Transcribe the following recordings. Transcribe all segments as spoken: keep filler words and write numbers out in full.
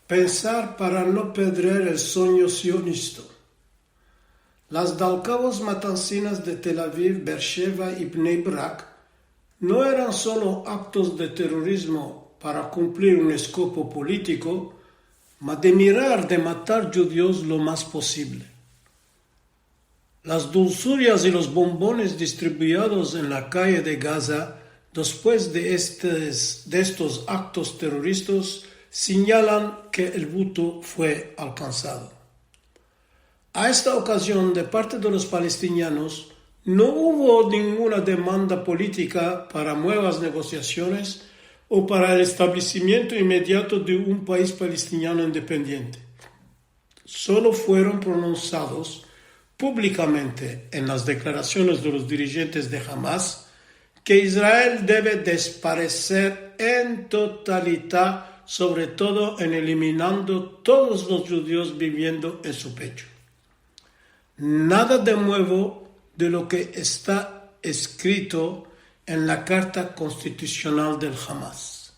Pensar para no pedrer el sonyo sionista. Las dalkavos matansinas de Tel Aviv, Beersheva i Bnei Brak no eran solo aktos de terorizmo para kumplir un eskopo politiko, ma de mirar de matar djudios lo mas posivle. Las dulsurias i los bombones distribuidos en la kaye de Gaza despues de estes, de estos aktos teroristas sinyalan ke el buto fue alkansado. A esta okazion, de parte de los palestinianos, no uvo ninguna demanda politika para muevas negosiasiones o para el establesimiento inmediato de un pais palestiniano independiente. Solo fueron pronunsiados publikamente en las deklarasiones de los dirijentes de Hamas ke Israel deve despareser en totalidad, sovre todo en eliminando todos los djudios biviendo en su pecho. Nada de muevo de lo ke esta eskrito en la karta konstitusional del Hamas.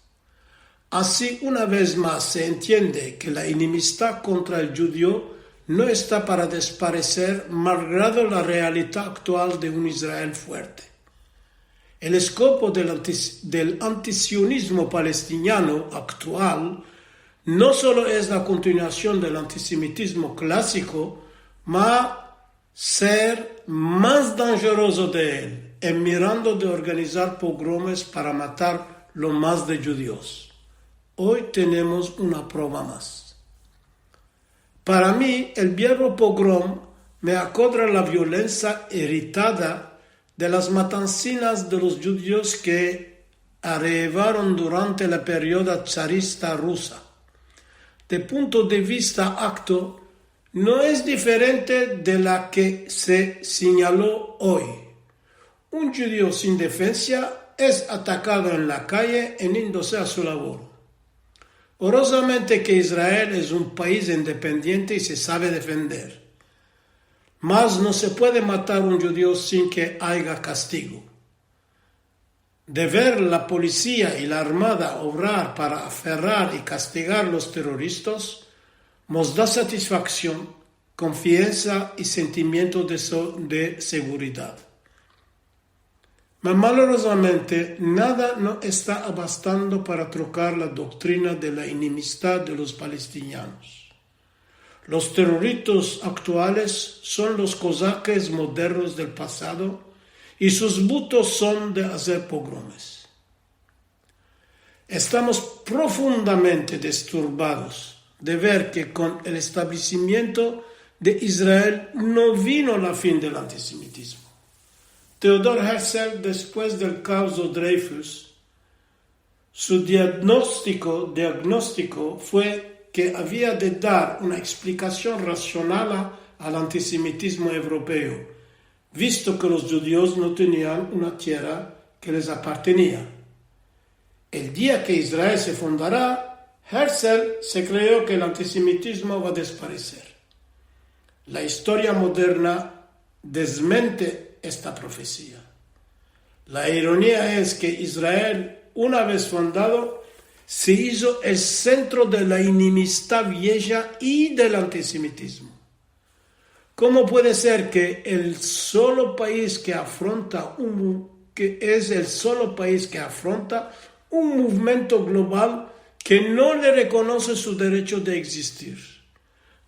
Ansi, una vez mas se entiende ke la enemistad kontra el djudio no esta para despareser, malgrado la realidad aktual de un Israel fuerte. El eskopo del antis-, del antisionismo palestiniano aktual no solo es la kontinuasion del antisemitizmo klasiko, ma ser mas danjerozo de el, en mirando de organizar pogromes para matar lo mas de djudios. Oy tenemos una prova mas. Para mi, el vierbo pogrom me akodra la violensia eritada de las matansinas de los djudios ke arrevaron durante la perioda tsarista rusa. De punto de vista akto, no es diferente de la ke se sinyalo oy. Un djudio sin defensia es atakado en la kaye en indose a su lavoro. Orozamente ke Israel es un pais independiente i se save defender. Mas no se puede matar un djudio sin ke aya kastigo. De ver la polisia i la armada ovrar para aferrar i kastigar los teroristas mos da satisfaksion, konfiansa i sentimiento de so-, de seguridad. Ma malorozamente, nada no esta abastando para trokar la doktrina de la enemistad de los palestinianos. Los teroristas aktuales son los kozakes modernos del pasado i sus butos son de azer pogromes. Estamos profundamente disturbados de ver ke kon el establesimiento de Israel no vino la fin del antisemitizmo. Theodor Herzl, despues del kavzo Dreyfus, su diagnostiko, diagnostiko fue ke avia de dar una eksplikasion rasionala al antisemitizmo evropeo, visto ke los djudios no tenian una tierra ke les apartenia. El dia ke Israel se fundara, Herzl se kreyo ke el antisemitizmo va despareser. La istoria moderna dezmente esta profesia. La ironia es ke Israel, una vez fundado, se izo el sentro de la enemistad vieja i del antisemitizmo. Komo puede ser ke el solo pais ke afronta un mo-, ke es el solo pais ke afronta un movimiento global ke no le rekonose su derecho de egzistir?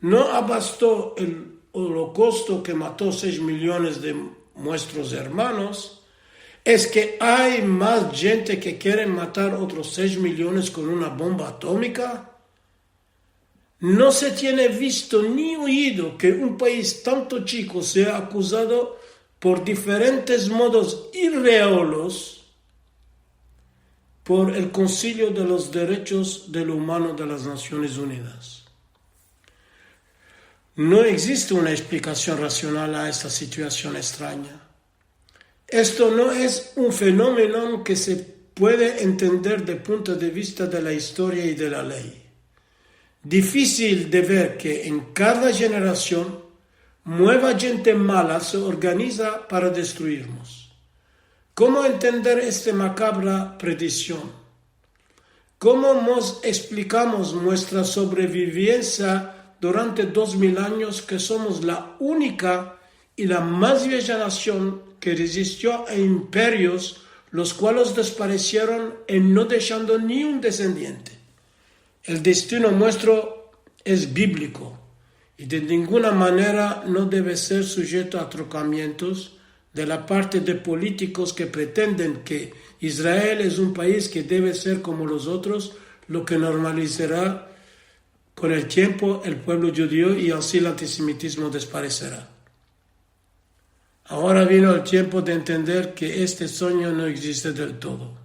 No abasto el olokausto ke mato sesh miliones de muestros ermanos? Es ke ay mas djente ke keren matar otros sesh miliones kon una bomba atomika? No se tiene visto ni oyido ke un pais tanto chiko sea akuzado por diferentes modos irealos por el Konsilio de los Derechos del Umano de las Nasiones Unidas. No egziste una eksplikasion rasional a esta situasion estranya. Esto no es un fenomeno ke se puede entender de punto de vista de la istoria i de la ley. Difisil de ver ke en kada jenerasion mueva djente mala se organiza para destruirmos. Komo entender esta makabra prediksion? Komo mos eksplikamos muestra sovreviviensia durante dos mil anyos, ke somos la unika i la mas vieja nasion ke rezistio a imperios, los kualos desparesieron en no deshando ni un desendiente? El destino muestro es bibliko i de ninguna manera no deve ser sujeto a trokamientos de la parte de politikos ke pretenden ke Israel es un pais ke deve ser komo los otros, lo ke normalizara kon el tiempo el puevlo djudio i ansi el antisemitizmo desparesera. Agora vino el tiempo de entender ke este sonyo no egziste del todo.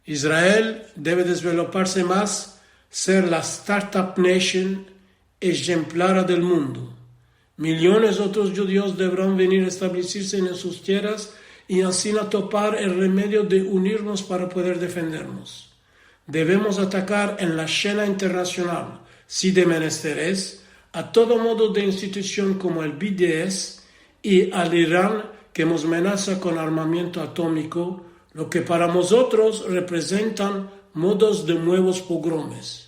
Israel deve desveloparse mas, ser la startup nation ejemplara del mundo. Miliones otros djudios deveran venir a establesirse en sus tierras i ansina topar el remedio de unirmos para pueder defendermos. Devemos atakar en la shena internasional, si de menester es, a todo modo de institusion komo el B D S i al Iran ke mos menasa kon armamiento atomiko, lo ke para mozotros reprezentan modos de muevos pogromes.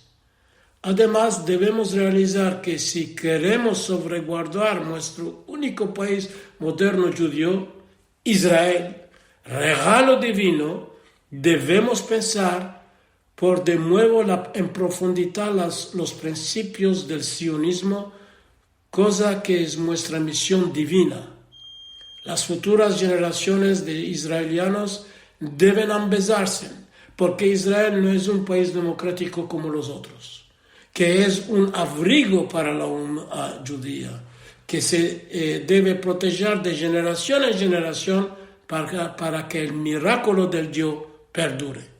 Ademas, devemos realizar ke si keremos sovreguardar muestro uniko pais moderno djudio, Israel, regalo divino, devemos pensar por de muevo la, en profundidad las, los prinsipios del sionizmo, koza ke es muestra mision divina. Las futuras jenerasiones de israelianos deven ambezarse, porke Israel no es un pais demokratiko komo los otros, ke es un avrigo para la umma djudia, ke se, eh, deve protejar de jenerasion en jenerasion para, para ke el mirakolo del Dio perdure.